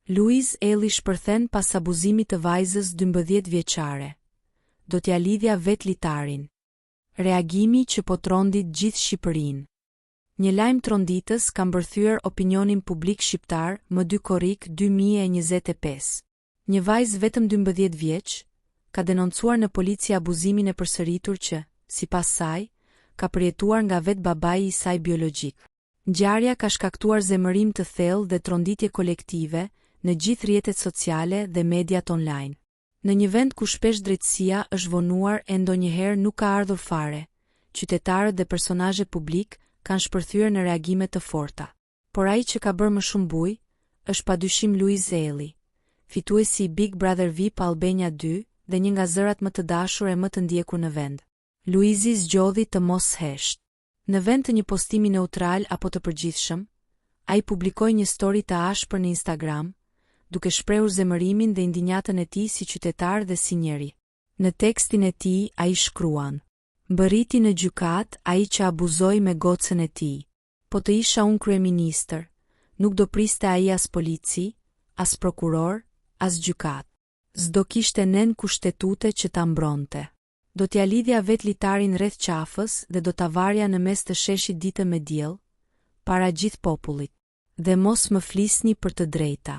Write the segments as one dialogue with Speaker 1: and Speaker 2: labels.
Speaker 1: Luiz Ejlli shpërthen pas abuzimit të vajzës 12 vjeçare, Do t'ia lidhja vetë litarin. Reagimi që po trondit gjithë Shqipërinë. Një lajm tronditës ka mbërthyer opinionin publik shqiptar më 2 korrik 2025. Një vajzë vetëm 12 vjeç, ka denoncuar në polici abuzimin e përsëritur që, sipas saj, ka përjetuar nga vetë babai i saj biologjik. Ngjarja ka shkaktuar zemërim të thellë dhe tronditje kolektive në gjithë rrjetet sociale dhe mediat online. Në një vend ku shpesh drejtësia është vonuar e ndonjëherë nuk ka ardhur fare, qytetarët dhe personazhe publikë kanë shpërthyer në reagime të forta. Por ai që ka bërë më shumë bujë, është padyshim Luiz Ejlli, fituesi i Big Brother VIP Albania 2 dhe një nga zërat më të dashur e më të ndjekur në vend. Luizi zgjodhi të mos heshtë. Në vend të një postimi neutral apo të përgjithshëm, ai publikoi një story të ashpër në Instagram, duke shprehur zemërimin dhe indinjatën e tij si qytetar dhe si njeri. Në tekstin e tij ai shkruan: Mbërriti në gjykatë ai që abuzoi me gocën e tij. Po të isha unë kryeministër, nuk do priste ai as polici, as prokuror, as gjykatë. S'do kishte nen kushtetute që ta mbronte. Do t'ia lidhja vetë litarin rreth qafës dhe do ta varja në mes të sheshit ditën me diell, para gjithë popullit. Dhe mos më flisni për të drejta.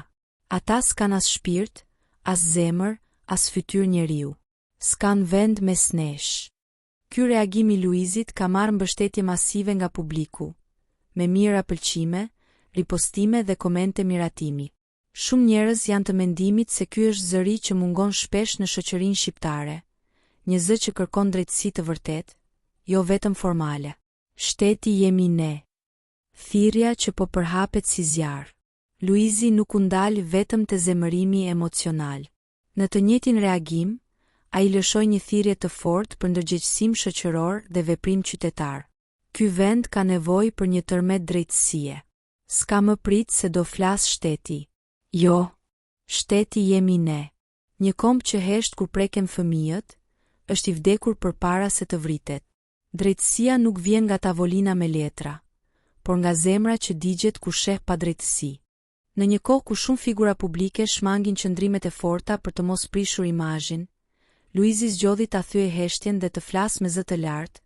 Speaker 1: Ata s'kanë as shpirt, as zemër, as fytyrë njeriu. S'kanë vend mes nesh. Ky reagim i Luizit ka marrë mbështetje masive nga publiku, me mijëra pëlqime, ripostime dhe komente miratimi. Shumë njerëz janë të mendimit se ky është zëri që mungon shpesh në shoqërinë shqiptare, një zë që kërkon drejtësi të vërtetë, jo vetëm formale. Shteti jemi ne. Thirrja që po përhapet si zjarr. Luizi nuk u ndal vetëm te zemërimi emocional. Në të njëjtin reagim, ai lëshoi një thirrje të fortë për ndërgjegjësim shoqëror dhe veprim qytetar. Ky vend ka nevojë për një tërmet drejtësie. S'ka më pritë se do flasë shteti. Jo. Shteti jemi ne. Një komb që hesht kur preken fëmijët, është i vdekur përpara se të vritet. Drejtësia nuk vjen nga tavolina me letra, por nga zemra që digjet kur sheh padrejtësi. Në një kohë ku shumë figura publike shmangin qëndrimet e forta për të mos prishur imazhin, Luizi zgjodhi ta thyejë heshtjen dhe të flasë me zë të lartë,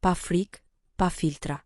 Speaker 1: pa frikë, pa filtra.